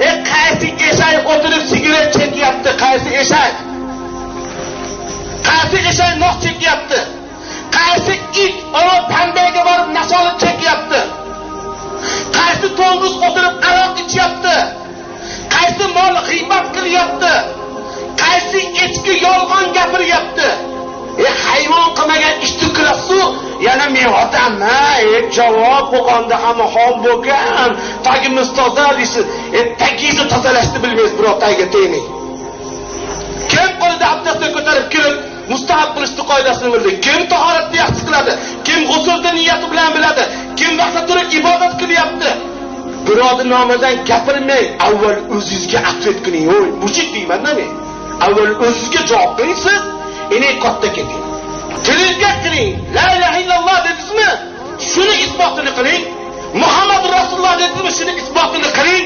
Qaysi eshak o'tirib sigaret chekyapti? Qaysi eshak? Qaysi eshak nos chekyapti? Qaysi it ana pandayga borib nasolib chekyapti? Qaysi to'ng'iz o'tirib aroq ichyapti? Qaysi mol g'iybat qilyapti? Qaysi echki yolg'on gapiryapti? Hayvon qilmagan ishni qilasiz, yana men odamman, javob Qo'qonda hamma xon bo'lgan, tagimiz toza deysiz. Tagingizni tozalashni bilmaysiz, birov tagiga tegmang. Kim qo'lida abdastni ko'tarib kirib mustahab qilishni qoidasini bildi? Kim tahoratni yaxshi qiladi? Kim g'usulni niyati bilan biladi? Kim vaqtda turib ibodat qilyapti? Birovning nomidan gapirmang, avval o'zingizga ответ qiling. Oy, mujik deyman-da men. Avval o'zingizga javob bering siz, endi katta keting. Tilingizga qiling. La ilaha illalloh dedingizmi? Shuni isbotini qiling. Muhammad Rasululloh dedingizmi? Shuni isbotini qiling.